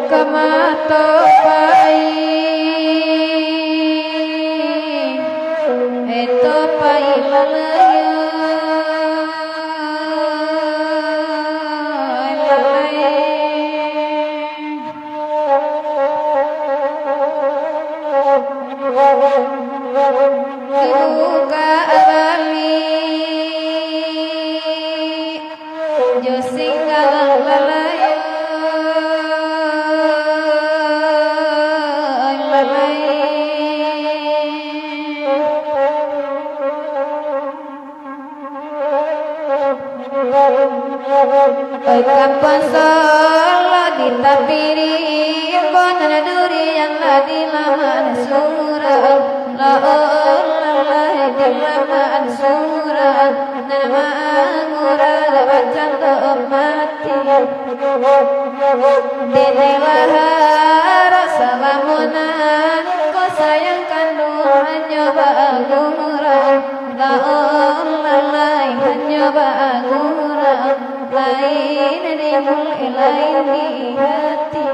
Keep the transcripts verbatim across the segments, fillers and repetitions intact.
Ka mato pai, eto pai lalayo, lalai. Dibuka bali jo singgalang lalayo, lalai. Oi, kapan solo ditapiri, bonan durian lah dilamak surang. La Allah, lah dilamak surang. Nan mangurang bacando mati. Dek nailah harok salamo nan ko sayang kanduang hanyo baagurang. La Allah, lai hanyo baagurang, lain di muluik, lain di hati.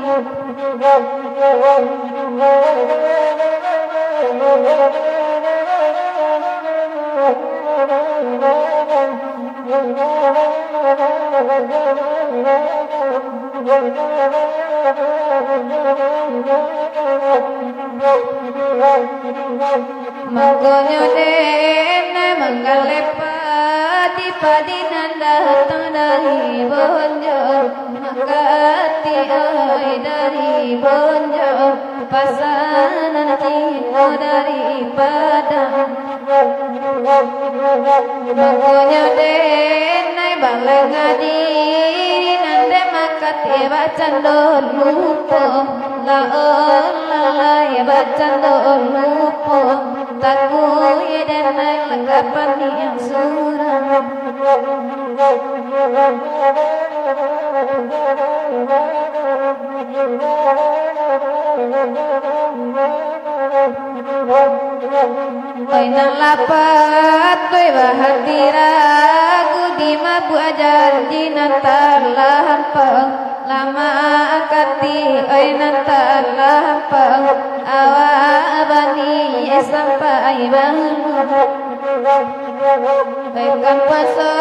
Mangkonyo den manggaleh padi, padi nan datang dari Bonjo, makati oi dari Bonjo, pasanan Cino dari Padang. Mangkonyo den naiak baleh ngaji, nan den makati bacando lupo. La Allah, lai bacando lupo, takuik den naiak kapaniang surang. Oi, nan lapeh tu bahati ragu, dimabuak janji nan talampau. Lama akati, oi, nan talampau, awak baniaik sampai baluah. Oi, kan puaso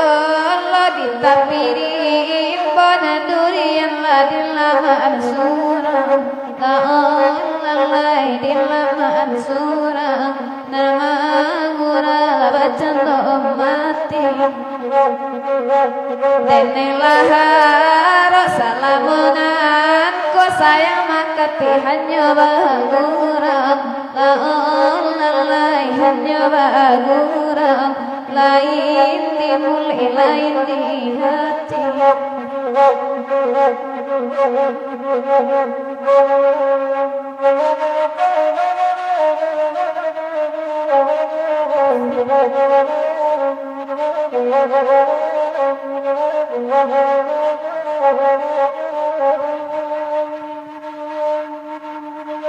lo ditapiri, bonan durian lah dilamak surang. Taun lalai dilamak surang, nan mangurang bacando mati. Denenglah harok salamo nan ko sayang makati hanyo bagurang. Taun lalai hanyo bagurang, lain di muluik, lain di hati.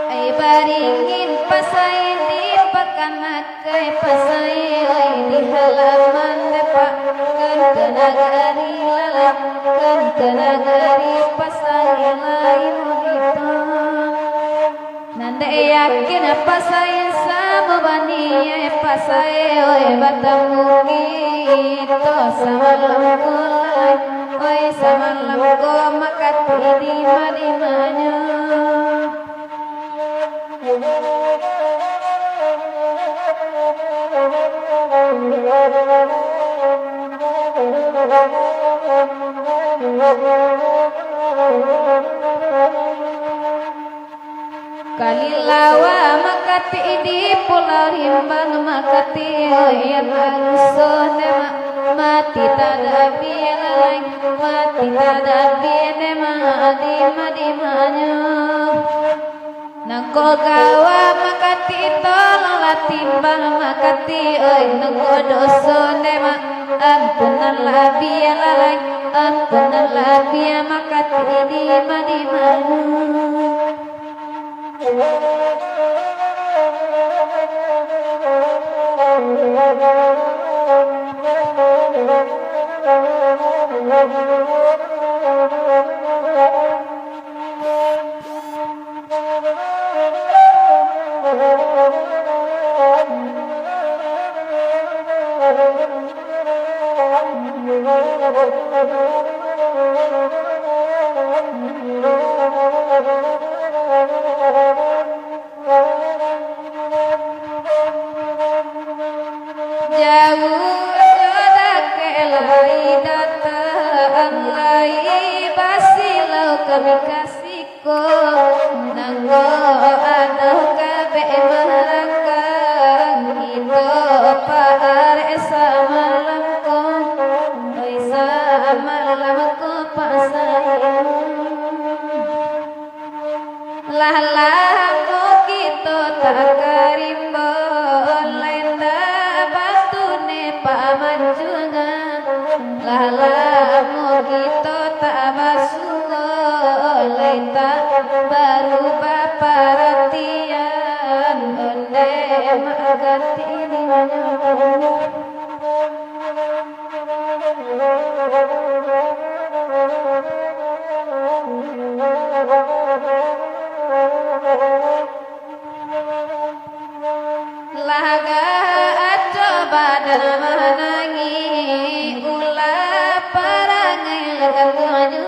Ai baringin pasai di pakan Kai pasai oi di halaman depak, kan ka nagari lalang, kan ka nagari pasai lai muhito. Nan dek yakin pasai samo baniai, pasai oi batamu kito samalam ko lai, oi samalam ko makati di ma-, di manyo. Kalilawa makati di Pulau Rimbang, makati oyan aruso ne ma-, Tadabia lalai, mati tadabia dema, dima-dimanyo. Nangko gawa makati, tolonglah timbang makati, oi, nangko doso dema, ampunanlah bia lalai, ampunanlah bia makati, dima-dimanyo. Jauah jo dakek lai datang, lai basilau kami ka siko. Nangko ado kabek marangkang, kito paarek samalam ko, oi, samalam ko, Pak Sayang. Lah lamo kito takarimbo, lai ndak batuneh pamanjuangan. Lah lamo kito tabasuo, lai tak barubah paratian. Onde makati ini manyambut. Lah agak aco badan manangih, ulah parangai lah katuanyo.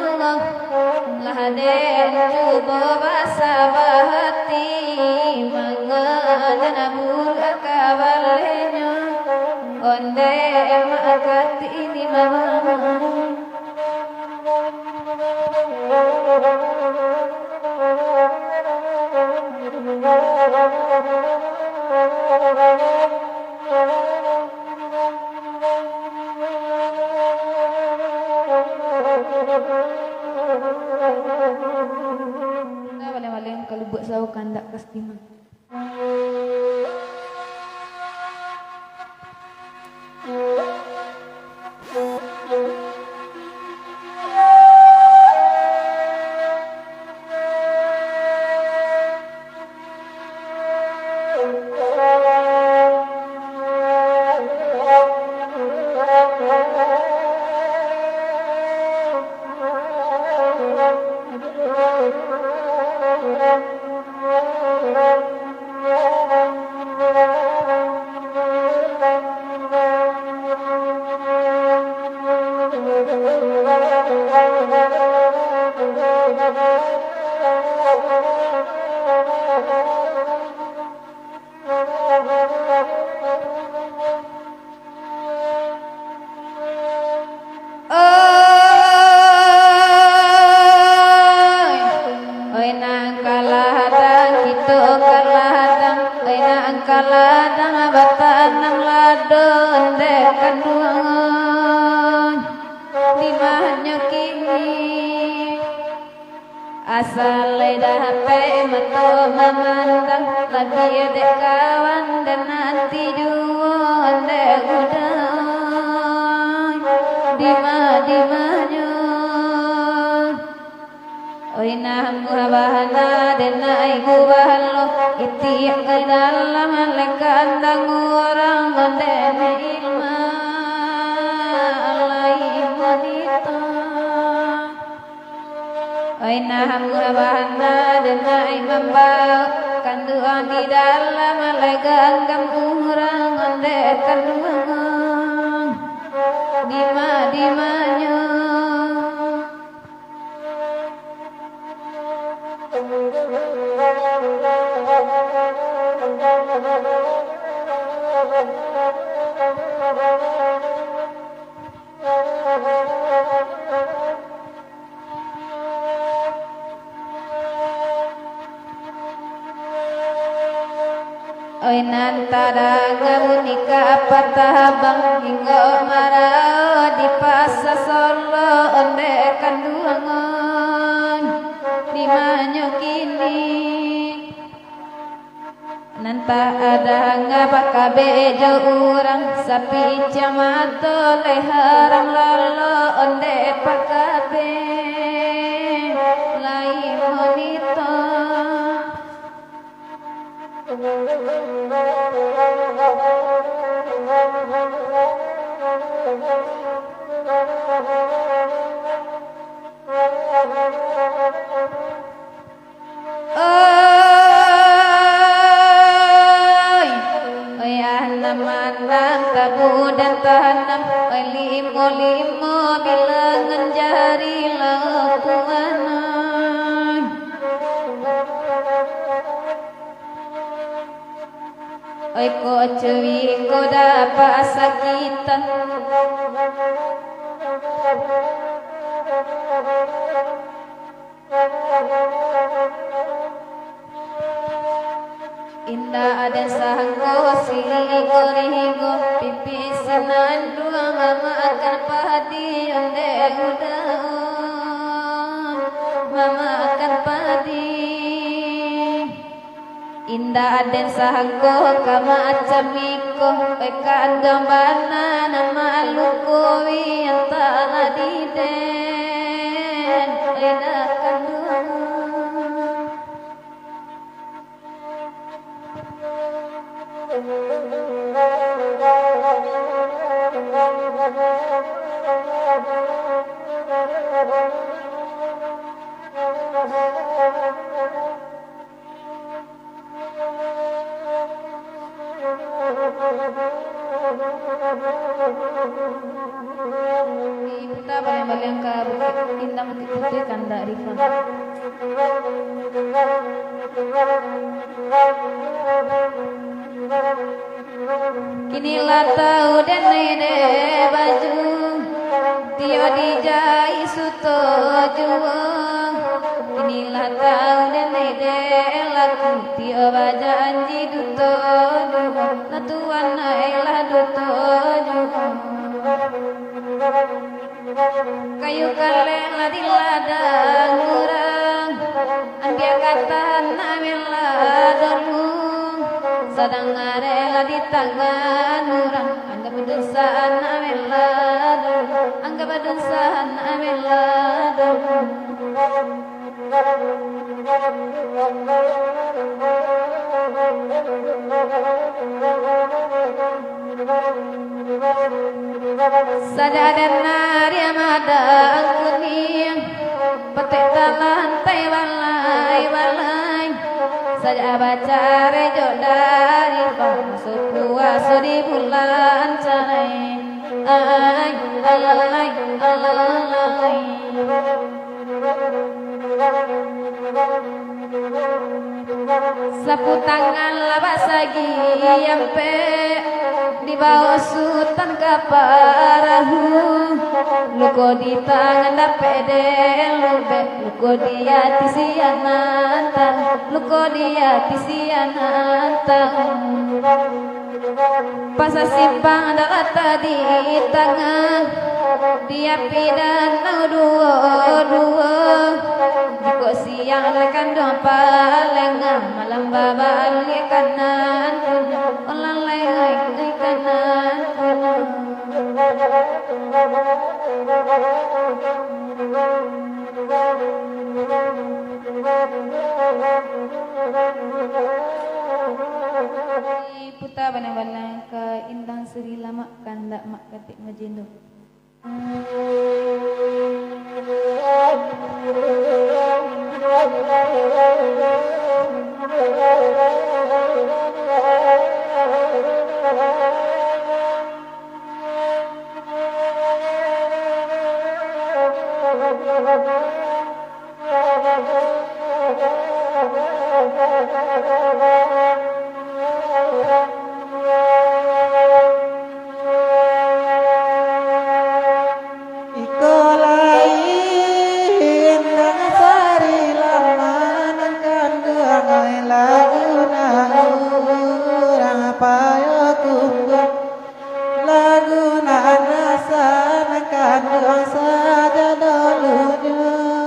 Lah den cubo basabah ati, mangaja buruak kabalehnyo. Onde makati ini mama. Baleh-baleh ka Lubuak Sawo kandak ka Setiman. Oi, oi, nan ka ladang, kito ka ladang. Oi, nan ka ladang, batanam lado dek kanduang. Di ma nyo kini? Asa lai dapek mato mamandang, labiah dek kawan den ati juo dek udang. Dima-dimanyo, oi, nan muha bana den ai muha lo, itiak ka dalam lai kandang urang dek ilmu lai manitah. Oi, nan muha bana den ai mambaok, kanduang di dalam lai ganggam urang ondeh kanduang. Dima-dimanyo. Oi, nan tadanga bunyi kapatah abang, inggok marau di Bejo urang sapica mato, lai haram lalo onde pakabeh, lai monito. Oi, oi, anam-anam tabu dan tanam, oi, limo-limo bilangan jari lakuan, oi. Oi, ko cuwi ko dapek sakitan. Indak ado sangko sirigo-rigo, pipih sinanduang mamakan padi, onde udah mamakan padi. Indak aden sangko ka macam iko, eh, kanduang bana nan malukoi antara diden, eh, dah kanduang. Diputa baliang-baliang ka Bukik Indah, Bukik Putih, kandak Rifah. Kini lah tau den dek baju, tio dijai suto juo. Kini lah tau den dek laku, tio bajanji duto juo. Lah tuan ai lah duto juo. Kayu kalek lah di ladang urang, ambiak katan ameh lah dulu, sadang arek lah di tangan urang, anggap dunsahan ameh lah dulu, anggap dunsahan ameh lah dulu. Sajak den ari Ramadhan kuniang, patek talantai balai-balai. Sajak bacarai jo Darifah, masuak puaso di bulan carai. Ai, alalai, alalai. Sapu tangan lah basagi ampek, dibaok Sutan ka parahu. Luko di tangan dapek den lubek, luko di ati sia nan tahu, luko di ati sia nan tahu. Pasasimpang dalam tadi tangah, di api danau duo-duo. Jikok siang lai kanduang palengah, malam babalik kanan punyo, olah lai ai kanan punyo. Puta bana-bana ka Indah Sri Lamak, kandak Mak Katik Majindo. Iko lai Indah Sari Lamak, kanduang ai lagu nan urang payo tunggu. Lagu nan rasa nan kanduang sajak dahulunyo.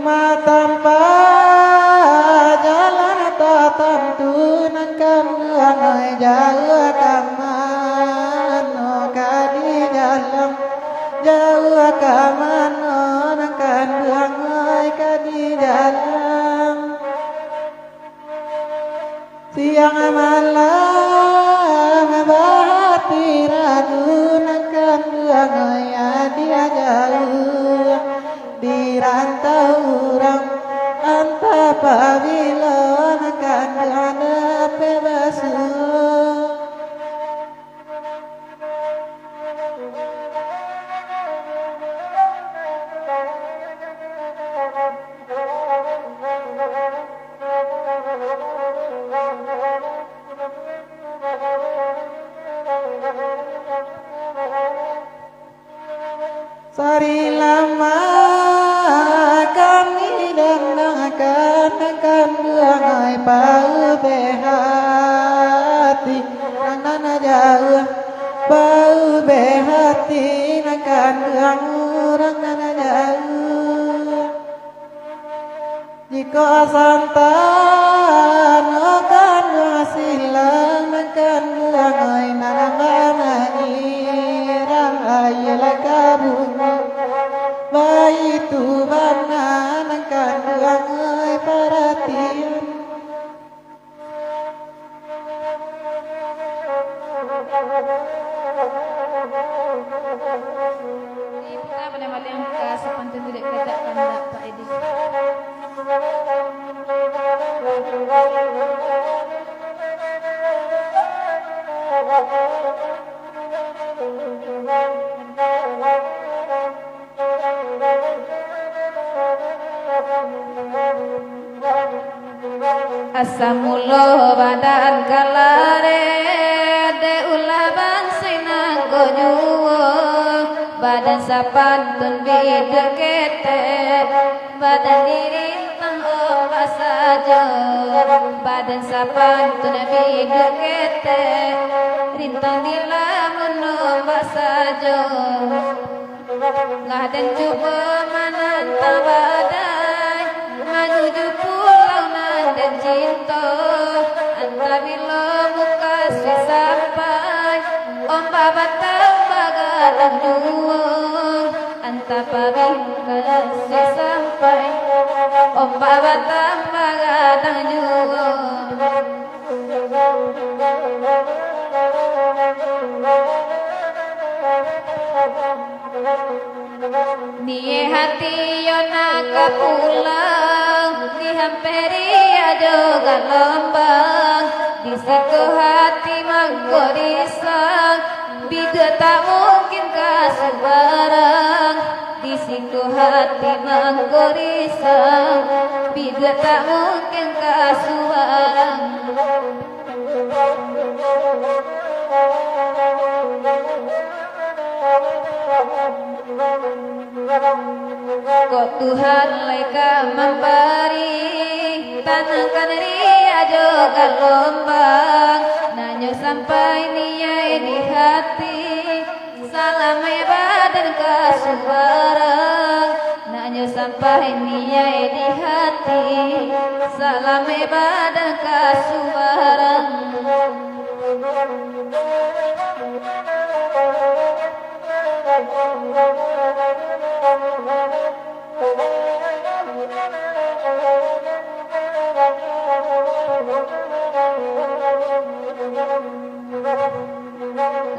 Matampa jalan tatantu, nan kanduang ai jauah ka mano ka dijalang, jauah ka mano nan kanduang ai ka dijalang. Siang malam bahati ragu, nan kanduang ai adia jauah di rantau urang, antah pabilo nan kanduang dapek basuo. Sari lama kami dandangakan, kanduang ai paubek hati, urang nan jauah, paubek hati, nan kanduang urang nan jauah. Jikok santano kanduang silang, nan kanduang ai nan bana irang, aia lah ka bungo, baitu bana nan kanduang ai paratian. Diputa baliang-baliang ka sapantun tu, dek katak kandak Pak Edi. Asa mulo badan ka lareh, dek ulah bansaik nan gonyuo. Badan sapantun biduak ketek, badan dirintang ombak sajo. Badan sapantun biduak ketek, rintang dilamun ombak sajo. Lah den cubo manantang badai, manuju pulau nan den cinto. Antah bilo mukasuik sampai, ombak batambah gadang juo. Antah bilo mukasuik sampai, ombak batambah gadang juo. Niaik hati yo nak ka pulang, dihampiri ado galombang, di siko hati mangko risang, biduak tak mungkin ka subarang. Di siko hati mangko risang, biduak tak mungkin ka subarang. Kok Tuhan lai ka mambari, tanangkan riak jo galombang, nan nyo sampai niaik di hati. Salamaik badan ka subarang, nak nyo sampai niaik di hati. Salamaik badan ka subarang.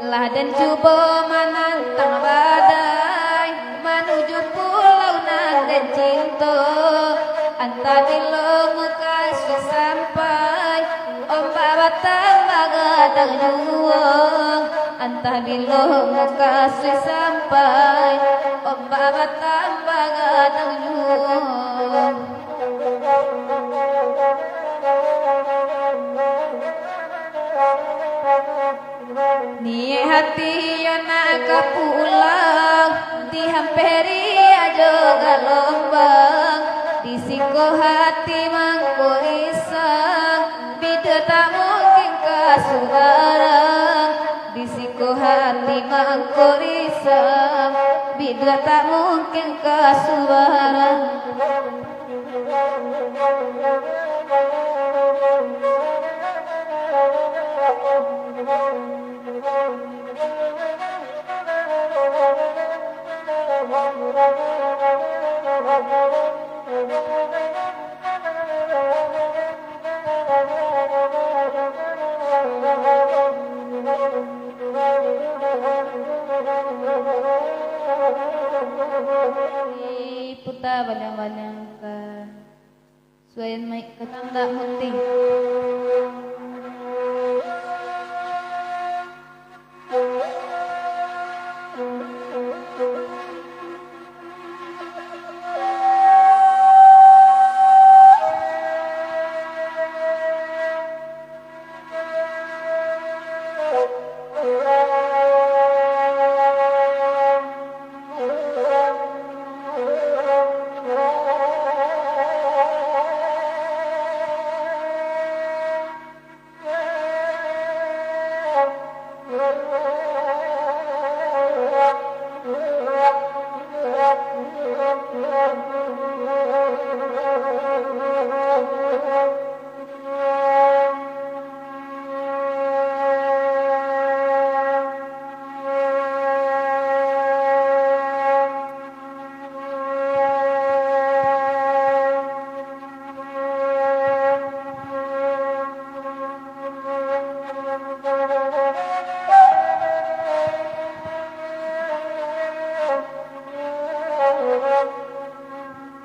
Lah den cubo manantang badai, manuju pulau nan den cinto. Antah bilo mukasuik sampai, ombak batambah gadang juo. Antah bilo mukasuik sampai, ombak batambah gadang juo. Niaik hati yo nak ka pulang, dihampiri ajo galombang. Di siko hati mangko risang, biduak tak mungkin ka subarang. Di siko hati mangko risang, biduak tak mungkin ka subarang. Diputa baliang-baliang ka suayan maik ka kandak muti.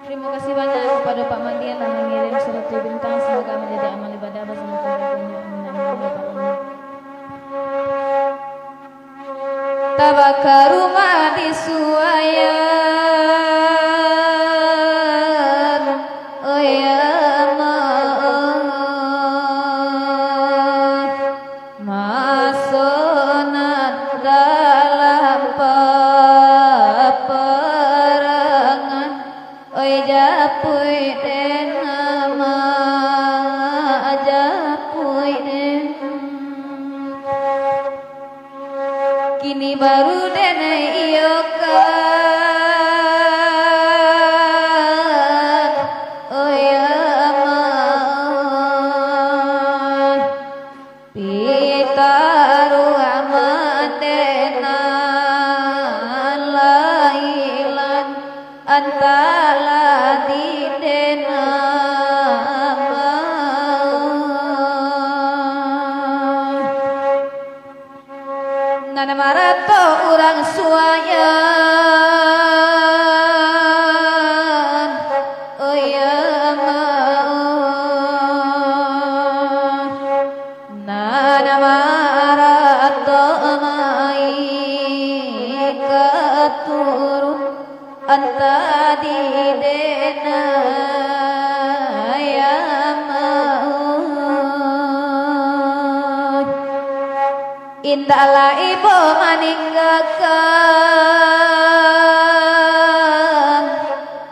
Terima kasih banyak kepada Pak Mandi yang telah mengirim seratus bintang. Semoga menjadi amal ibadah bersama keluarganya. Amin, amin, ya Rabbal Alamin. Tabaka rumah di Suayan, oi amak, maso nan dalam paparangan. Oi japuik den amak, japuik den. Kini baru den iyokan, oi amak. Pitaruah mande nan lailan antala di den amak. Nan marato urang Suayan, oi amak. Nan marato mai ka turun, antah di den, oi amak. Indaklah ibo maninggakan,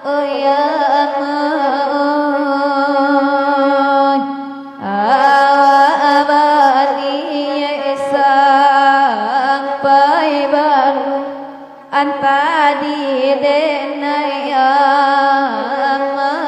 oi amak. Awak baliak sampai balun, antah di den, oi amak.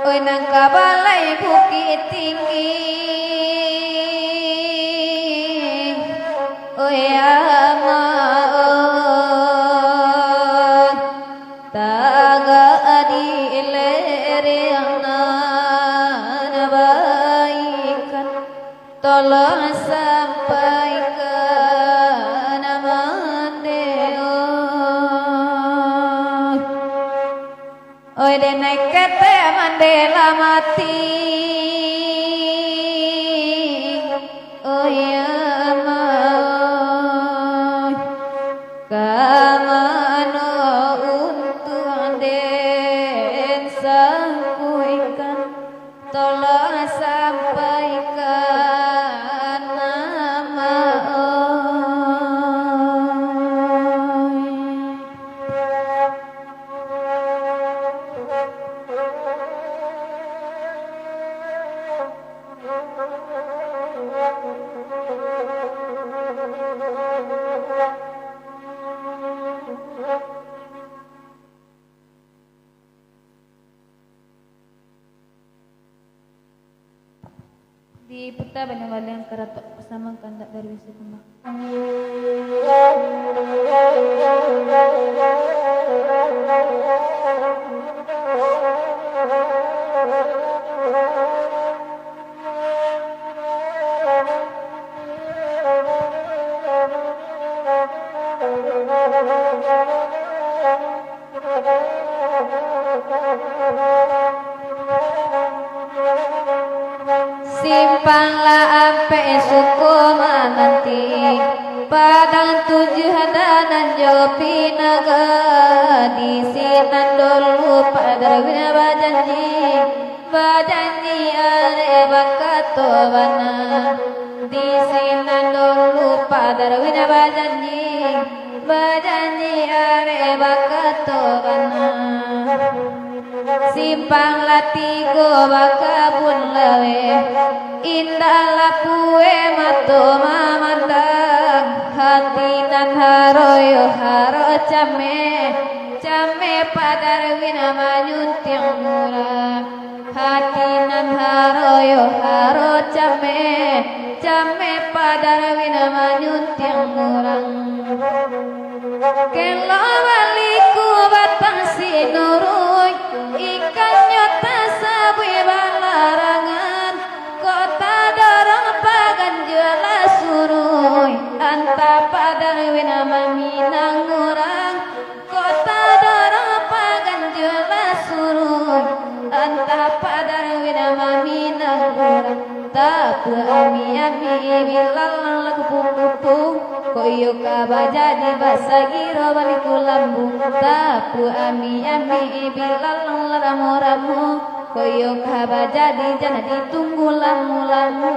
Oi nan ka balai Bukik Tinggi, oi amak, oi. Tagak di lereng nan baikan, tolong sampaikan mande, oi. Oi, denai ketek mande lah mati, oi amak, oi. Ka mano untuang den Diputa baliang-baliang karatok, pasaman kandak Darwis di kumbang. Simpang lah ampek suku mananti, Padang Tujuah Danan jo Pinaga. Di sinan dulu Pak Darwin bajanji, bajanji arek bakato bana. Di sinan dulu Pak Darwin bajanji, bajanji arek bakato bana. Simpang lah tigo bakabun laweh, indak lah pueh mato mamandang. Hati nan haro yo haro cameh, cameh Pak Darwin manyuntiang urang. Hati nan haro yo haro cameh, cameh Pak Darwin manyuntiang urang. Kelok baliku batang sinuruik, ikannyo tasabuik balarangan. Kok tadorong paganjua lah suruik, antah Pak Darwin maminang urang. Kok tadorong paganjua lah suruik, antah Pak Darwin maminang urang. Tapuak ami-ami bilalang lah kupung-kupung, kok iyo ka bajadi basagiro baliku lambung. Tapuak ami-ami bilalang lah ramo-ramo, kok iyo ka bajadi jan ditunggu lamo-lamo.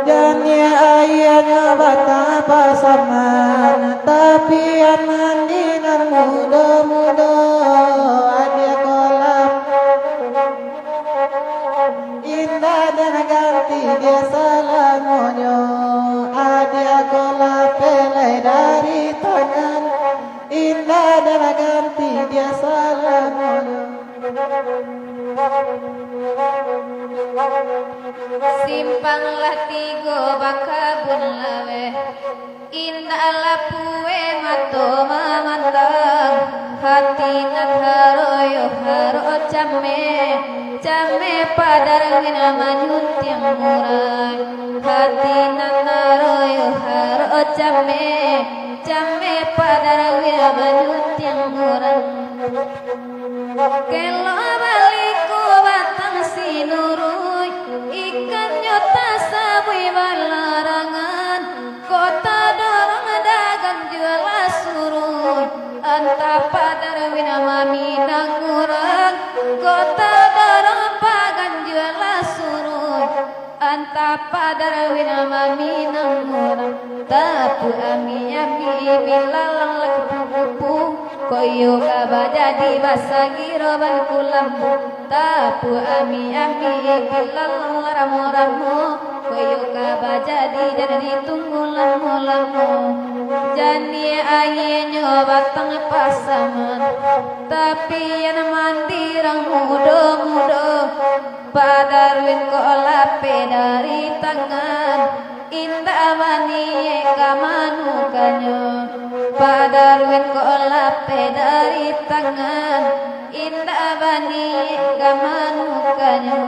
Janiah aianyo batang pasaman, tapi anan di nan mudo-mudo, adiak kolap. Indak den ganti dia salamonyo, adiak kolap pelai dari tangan, indak den ganti dia salamonyo. Simpang lah tigo bakabun laweh, indak lah pueh mato mamandang. Hati nan haro yo haro cameh, cameh Pak Darwin manyuntiang urang. Hati nan haro yo haro cameh, cameh Pak Darwin manyuntiang urang. Kelok baliku batang sinuruik, ikannyo tasabuik balarangan. Kok tadorong paganjua lah suruik, antah Pak Darwin maminang urang. Kok tadorong paganjua lah suruik, antah Pak Darwin maminang urang. Tapuak ami-ami bilalang lah kupung-kupung, kok iyo ka bajadi basagiro baliku lambung. Tapuak ami-ami bilalang lah ramo-ramo, kok iyo ka bajadi jan ditunggu lamo-lamo. Janiah aianyo batang pasaman, tapi nan mandirang mudo-mudo. Pak Darwin kok lapeh dari tangan, indak baniaik ka manukannyo. Pak Darwin kok lapeh dari tangan, indak baniaik ka manukannyo.